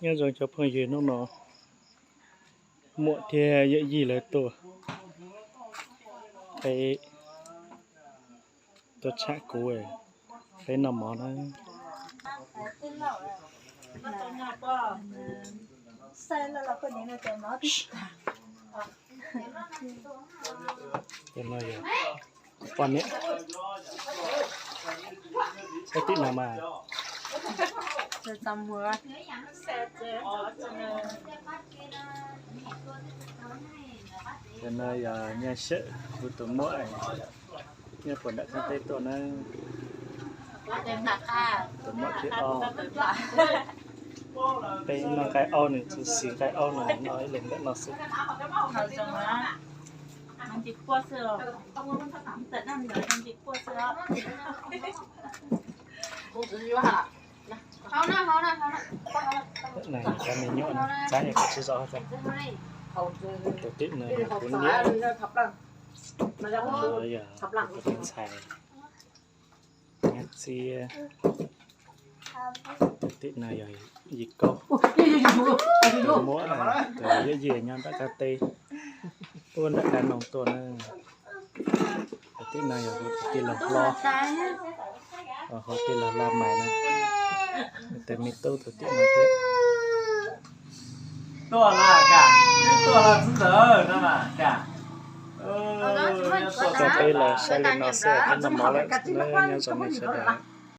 Nyob zoo cov phooj ywg, hnub no muam thiab yawm yij lawv tuaj, peb tuaj tsham kuv, peb noj mov na. Cov no yog poj niam, peb tim no mas. Cov no yog Nyiaj Sawm, kuv tus muam, nyob puag nram Kab Teb tuaj na. Tus muam thib ob, peb noj nqaij aub, nws txwv siv nqaij aub no, noj ib leeg ntawm no xwb. Cov me nyuam no txav yog kuv tsis zov. Tus tib no yog kuv niam, yog tus ntxhais, Nyiaj Txiab. Tus tib no yog Yim Kaub, tus muam, tus yawm yij nyob nram Kab Teb, puag nram Dab Noog tuaj na. Tus tib no yog kuv tus tij laug hlob, hu tij laug Laj Maiv na. Tus me tub tus tib no thiab. Tuaj lawm, tuaj lawm xwb ntawd no mas. Coj peb los saib li no xwb, peb noj mov lawm na, nyob zoo nej sawv daws.